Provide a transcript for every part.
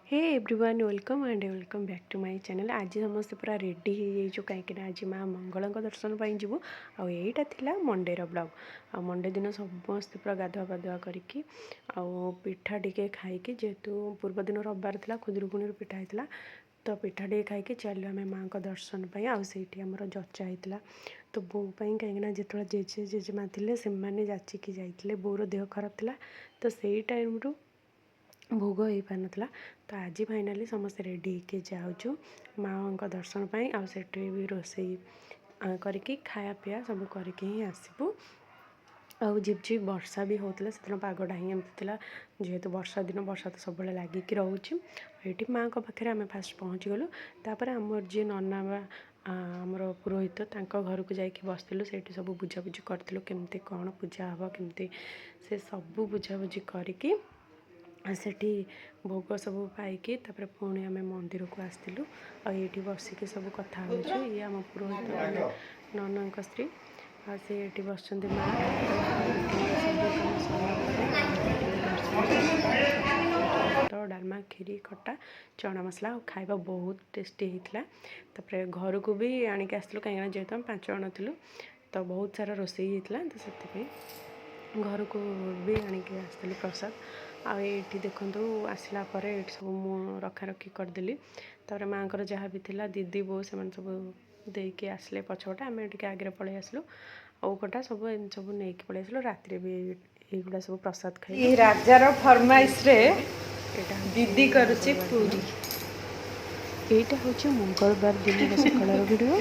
Hey everyone, welcome and welcome back to my channel. ଆଜି ସମସ୍ତେ ପୁରା ରେଡ଼ି ହେଇଯାଇଛୁ, କାହିଁକିନା ଆଜି ମା ମଙ୍ଗଳାଙ୍କ ଦର୍ଶନ ପାଇଁ ଯିବୁ। ଆଉ ଏଇଟା ଥିଲା ମଣ୍ଡେର ବ୍ଲଗ୍। ଆଉ ମଣ୍ଡେ ଦିନ ସମସ୍ତେ ପୁରା ଗାଧୁଆ ପାଧୁଆ କରିକି ଆଉ ପିଠା ଟିକେ ଖାଇକି, ଯେହେତୁ ପୂର୍ବଦିନ ରବିବାର ଥିଲା, ଖୁଦୁରୁକୁଣୀରୁ ପିଠା ହେଇଥିଲା, ତ ପିଠା ଟିକେ ଖାଇକି ଚାଲିଲୁ ଆମେ ମାଆଙ୍କ ଦର୍ଶନ ପାଇଁ। ଆଉ ସେଇଠି ଆମର ଯଚା ହେଇଥିଲା ତ ବୋଉ ପାଇଁ, କାହିଁକିନା ଯେତେବେଳେ ଜେଜେ ଜେଜେମା ଥିଲେ ସେମାନେ ଯାଚିକି ଯାଇଥିଲେ। ବୋଉର ଦେହ ଖରାପ ଥିଲା, ତ ସେଇ ଟାଇମ୍ରୁ ଭୋଗ ହେଇପାରିନଥିଲା। ତ ଆଜି ଫାଇନାଲି ସମସ୍ତେ ରେଡ଼ି ହେଇକି ଯାଉଛୁ ମାଆଙ୍କ ଦର୍ଶନ ପାଇଁ। ଆଉ ସେଠି ବି ରୋଷେଇ କରିକି ଖାଇବା ପିଇବା ସବୁ କରିକି ହିଁ ଆସିବୁ। ଆଉ ଝିପଝିପ୍ ବର୍ଷା ବି ହେଉଥିଲା ସେଦିନ, ପାଗଟା ହିଁ ଏମିତି ଥିଲା। ଯେହେତୁ ବର୍ଷା ଦିନ, ବର୍ଷା ତ ସବୁବେଳେ ଲାଗିକି ରହୁଛି। ଏଇଠି ମାଆଙ୍କ ପାଖରେ ଆମେ ଫାଷ୍ଟ ପହଞ୍ଚିଗଲୁ। ତାପରେ ଆମର ଯିଏ ନନା ବା ଆମର ପୁରୋହିତ, ତାଙ୍କ ଘରକୁ ଯାଇକି ବସିଥିଲୁ। ସେଇଠି ସବୁ ବୁଝାବୁଝି କରିଥିଲୁ କେମିତି କ'ଣ ପୂଜା ହେବ, କେମିତି ସେ ସବୁ ବୁଝାବୁଝି କରିକି ସେଠି ଭୋଗ ସବୁ ପାଇକି ତାପରେ ପୁଣି ଆମେ ମନ୍ଦିରକୁ ଆସିଥିଲୁ। ଆଉ ଏଇଠି ବସିକି ସବୁ କଥା ହେଉଛୁ। ଇଏ ଆମ ପୁରୋହିତ ମାନେ ନନାଙ୍କ ସ୍ତ୍ରୀ, ଆଉ ସେ ଏଠି ବସିଛନ୍ତି ମା। ସବୁ କାମ ସରିଲା ପରେ ଦର୍ଶନ ସରିଲା ପରେ ଭାତ, ଡାଲମା, କ୍ଷୀରି, ଖଟା, ଚଣା ମସଲା ଆଉ ଖାଇବା ବହୁତ ଟେଷ୍ଟି ହେଇଥିଲା। ତାପରେ ଘରକୁ ବି ଆଣିକି ଆସିଥିଲୁ, କାହିଁକିନା ଯେହେତୁ ଆମେ 5 ଜଣ ଥିଲୁ ତ ବହୁତ ସାରା ରୋଷେଇ ହେଇଥିଲା, ତ ସେଥିପାଇଁ ଘରକୁ ବି ଆଣିକି ଆସିଥିଲୁ ପ୍ରସାଦ। ଆଉ ଏଇଠି ଦେଖନ୍ତୁ, ଆସିଲା ପରେ ଏଇଠି ସବୁ ମୁଁ ରଖାରଖି କରିଦେଲି। ତାପରେ ମାଆଙ୍କର ଯାହା ବି ଥିଲା ଦିଦି, ବୋଉ ସେମାନେ ସବୁ ଦେଇକି ଆସିଲେ ପଛପଟେ, ଆମେ ଟିକେ ଆଗରେ ପଳେଇ ଆସିଲୁ। ଆଉ କଟା ସବୁ ଏମିତି ସବୁ ନେଇକି ପଳେଇ ଆସିଲୁ। ରାତିରେ ବି ଏଇଗୁଡ଼ା ସବୁ ପ୍ରସାଦ ଖାଇଲୁ। ରାଜାର ଫରମାଇଶରେ ଏଇଟା ଦିଦି କରୁଛି ପୁରୀ। ଏଇଟା ହେଉଛି ମଙ୍ଗଳବାର ଦିନର ସକାଳର ଭିଡ଼ିଓ।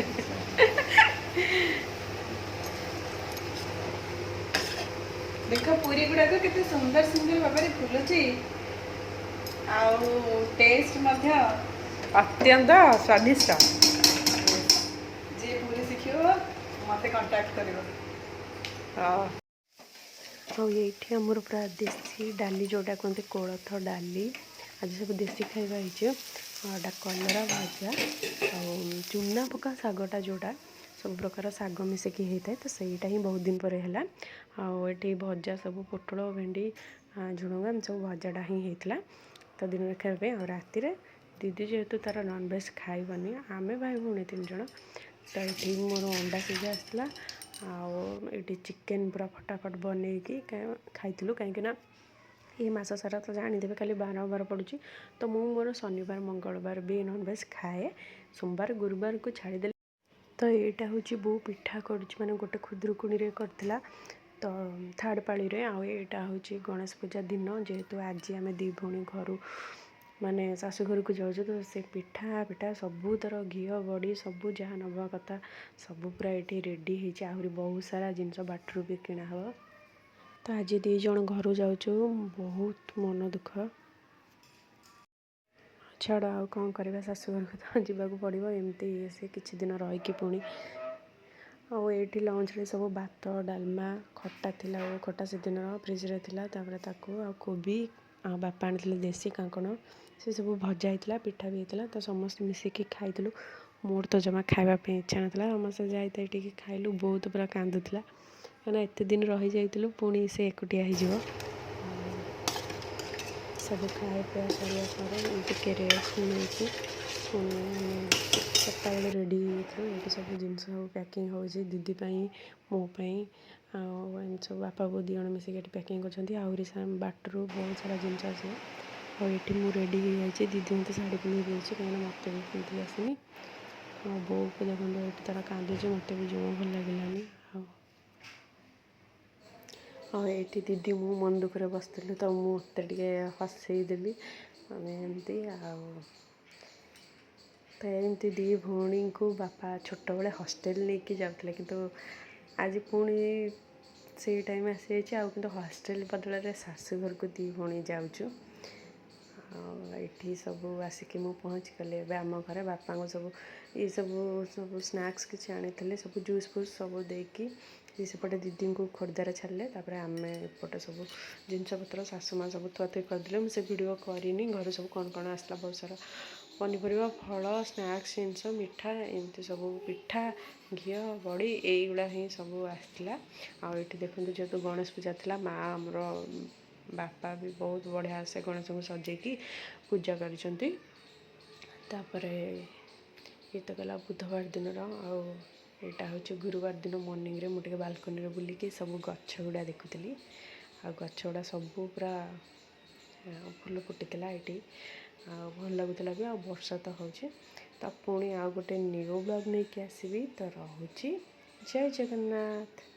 ଦେଖ, ପୁରୀ ଗୁଡ଼ାକ କେତେ ସୁନ୍ଦର ସୁନ୍ଦର ଭାବରେ ଫୁଲୁଛି ଆଉ ଟେଷ୍ଟ ମଧ୍ୟ ଅତ୍ୟନ୍ତ ସ୍ୱାଦିଷ୍ଟ। ଯିଏ ପୁରୀ ଶିଖିବ ମୋତେ କଣ୍ଟାକ୍ଟ କରିବ। ହଁ। ଆଉ ଏଇଠି ଆମର ପୁରା ଦେଶୀ ଡାଲି, ଯେଉଁଟା କୁହନ୍ତି କୋଳଥ ଡାଲି। ଆଜି ସବୁ ଦେଶୀ ଖାଇବା ହେଇଛି। ଆଉ ଏଇଟା କଲରା ଭଜା ଆଉ ଚୁନା ପକା ଶାଗଟା, ଯେଉଁଟା ସବୁ ପ୍ରକାର ଶାଗ ମିଶିକି ହେଇଥାଏ, ତ ସେଇଟା ହିଁ ବହୁତ ଦିନ ପରେ ହେଲା। ଆଉ ଏଠି ଭଜା ସବୁ ପୋଟଳ, ଭେଣ୍ଡି, ଝୁଡ଼ଙ୍ଗ, ଏମିତି ସବୁ ଭଜାଟା ହିଁ ହେଇଥିଲା ତ ଦିନରେ ଖାଇବା ପାଇଁ। ଆଉ ରାତିରେ ଦିଦି ଯେହେତୁ ତା'ର ନନଭେଜ୍ ଖାଇବନି, ଆମେ ଭାଇ ଭଉଣୀ 3 ଜଣ, ତ ଏଠି ମୋର ଅଣ୍ଡା ସିଝା ଆସିଥିଲା। ଆଉ ଏଠି ଚିକେନ୍ ପୁରା ଫଟାଫଟ ବନେଇକି ଖାଇଥିଲୁ, କାହିଁକିନା ଏ ମାସ ସାରା ତ ଜାଣିଦେବେ ଖାଲି ବାର ବାର ପଡ଼ୁଛି। ତ ମୁଁ ମୋର ଶନିବାର ମଙ୍ଗଳବାର ବି ନନଭେଜ୍ ଖାଏ, ସୋମବାର ଗୁରୁବାରକୁ ଛାଡ଼ିଦେଲେ। ତ ଏଇଟା ହେଉଛି ବୋଉ ପିଠା କରୁଛି, ମାନେ ଗୋଟେ ଖୁଦୁରୁକୁଣୀରେ କରିଥିଲା ତ ଥାର୍ଡ଼ ପାଳିରେ। ଆଉ ଏଇଟା ହେଉଛି ଗଣେଶ ପୂଜା ଦିନ। ଯେହେତୁ ଆଜି ଆମେ ଦୁଇ ଭଉଣୀ ଘରୁ ମାନେ ଶାଶୁ ଘରକୁ ଯାଉଛୁ, ତ ସେ ପିଠା ପିଠା ସବୁ ତାର ଘିଅ ବଡ଼ି ସବୁ ଯାହା ନେବା କଥା ସବୁ ପୁରା ଏଇଠି ରେଡ଼ି ହେଇଛି। ଆହୁରି ବହୁତ ସାରା ଜିନିଷ ବାଟରୁ ବି କିଣା ହେବ। ତ ଆଜି 2 ଜଣ ଘରୁ ଯାଉଛୁ, ବହୁତ ମନ ଦୁଃଖ। ଛାଡ଼, ଆଉ କ'ଣ କରିବା, ଶାଶୁଘରକୁ ତ ଯିବାକୁ ପଡ଼ିବ ଏମିତି ସେ କିଛି ଦିନ ରହିକି ପୁଣି। ଆଉ ଏଇଠି ଲଞ୍ଚରେ ସବୁ ଭାତ, ଡାଲମା, ଖଟା ଥିଲା। ଆଉ ଖଟା ସେଦିନର ଫ୍ରିଜରେ ଥିଲା। ତାପରେ ତାକୁ ଆଉ କୋବି, ଆଉ ବାପା ଆଣିଥିଲେ ଦେଶୀ କାଙ୍କଣ, ସେ ସବୁ ଭଜା ହେଇଥିଲା, ପିଠା ବି ହେଇଥିଲା। ତ ସମସ୍ତେ ମିଶିକି ଖାଇଥିଲୁ। ମୋର ତ ଜମା ଖାଇବା ପାଇଁ ଇଚ୍ଛା ନଥିଲା। ସମସ୍ତେ ଯାଇଥାଇ ଟିକେ ଖାଇଲୁ। ବହୁତ ପୁରା କାନ୍ଦୁଥିଲା, କାହିଁକିନା ଏତେ ଦିନ ରହିଯାଇଥିଲୁ, ପୁଣି ସେ ଏକୁଟିଆ ହେଇଯିବ। ସବୁ ଖାଇବା ପିଇବା ସରିବା ପରେ ଟିକେ ରେଷ୍ଟ ନେଇକି ପୁଣି ଆମେ 4ଟା ବେଳେ ରେଡ଼ି ହେଇଯାଇଥିଲୁ। ଏଇଠି ସବୁ ଜିନିଷ ସବୁ ପ୍ୟାକିଂ ହେଉଛି, ଦିଦି ପାଇଁ, ମୋ ପାଇଁ, ଆଉ ଏମିତି ସବୁ ବାପା ବୋଉ 2 ଜଣ ମିଶିକି ଏଠି ପ୍ୟାକିଂ କରୁଛନ୍ତି। ଆହୁରି ବାଟରୁ ବହୁତ ସାରା ଜିନିଷ ଆସିବ। ଆଉ ଏଠି ମୁଁ ରେଡ଼ି ହେଇଯାଇଛି। ଦିଦି ମୋତେ ଶାଢ଼ୀ ପିନ୍ଧେଇ ଦେଇଛି, କାହିଁକିନା ମୋତେ ବି ପିନ୍ଧି ଆସିନି। ଆଉ ବୋଉକୁ ଦେଖନ୍ତୁ, ଏଠି ତାର କାନ୍ଦୁଛି। ମୋତେ ବି ଜମା ଭଲ ଲାଗିଲାନି। ଆଉ ଏଇଠି ଦିଦି ମୁଁ ମନ ଦୁଃଖରେ ବସିଥିଲୁ, ତ ମୁଁ ମୋତେ ଟିକେ ହସେଇ ଦେଲି ମାନେ ଏମିତି। ଆଉ ତ ଏମିତି ଦୁଇ ଭଉଣୀଙ୍କୁ ବାପା ଛୋଟବେଳେ ହଷ୍ଟେଲ ନେଇକି ଯାଉଥିଲେ, କିନ୍ତୁ ଆଜି ପୁଣି ସେଇ ଟାଇମ୍ ଆସିଯାଇଛି। ଆଉ କିନ୍ତୁ ହଷ୍ଟେଲ ବଦଳରେ ଶାଶୁଘରକୁ ଦୁଇ ଭଉଣୀ ଯାଉଛୁ। ଆଉ ଏଠି ସବୁ ଆସିକି ମୁଁ ପହଞ୍ଚିଗଲି ଏବେ ଆମ ଘରେ। ବାପାଙ୍କୁ ସବୁ ଏସବୁ ସବୁ ସ୍ନାକ୍ସ କିଛି ଆଣିଥିଲେ, ସବୁ ଜୁସ୍ ଫୁସ୍ ସବୁ ଦେଇକି ସେପଟେ ଦିଦିଙ୍କୁ ଖୋର୍ଦ୍ଧାରେ ଛାଡ଼ିଲେ। ତାପରେ ଆମେ ଏପଟେ ସବୁ ଜିନିଷପତ୍ର ଶାଶୁ ମା ସବୁ ଥୁଆଥୁଇ କରିଦେଲେ। ମୁଁ ସେ ଭିଡ଼ିଓ କରିନି। ଘରେ ସବୁ କ'ଣ କ'ଣ ଆସିଲା, ବହୁତ ସାରା ପନିପରିବା, ଫଳ, ସ୍ନାକ୍ସ ଜିନିଷ, ମିଠା, ଏମିତି ସବୁ ପିଠା, ଘିଅ, ବଡ଼ି, ଏଇଗୁଡ଼ା ହିଁ ସବୁ ଆସିଥିଲା। ଆଉ ଏଠି ଦେଖନ୍ତୁ, ଯେହେତୁ ଗଣେଶ ପୂଜା ଥିଲା, ମା ଆମର ବାପା ବି ବହୁତ ବଢ଼ିଆ ସେ ଗଣେଶଙ୍କୁ ସଜେଇକି ପୂଜା କରିଛନ୍ତି। ତାପରେ ଇଏ ତ ଗଲା ବୁଧବାର ଦିନର। ଆଉ ଏଇଟା ହେଉଛି ଗୁରୁବାର ଦିନ ମର୍ଣ୍ଣିଂରେ ମୁଁ ଟିକେ ବାଲକୋନିରେ ବୁଲିକି ସବୁ ଗଛ ଗୁଡ଼ା ଦେଖୁଥିଲି। ଆଉ ଗଛ ଗୁଡ଼ା ସବୁ ପୁରା ଫୁଲ ଫୁଟିଥିଲା ଏଇଠି, ଆଉ ଭଲ ଲାଗୁଥିଲା ବି। ଆଉ ବର୍ଷା ତ ହେଉଛି। ତ ପୁଣି ଆଉ ଗୋଟେ ନ୍ୟୁ ବ୍ଲଗ୍ ନେଇକି ଆସିବି। ତ ରହୁଛି, ଜୟ ଜଗନ୍ନାଥ।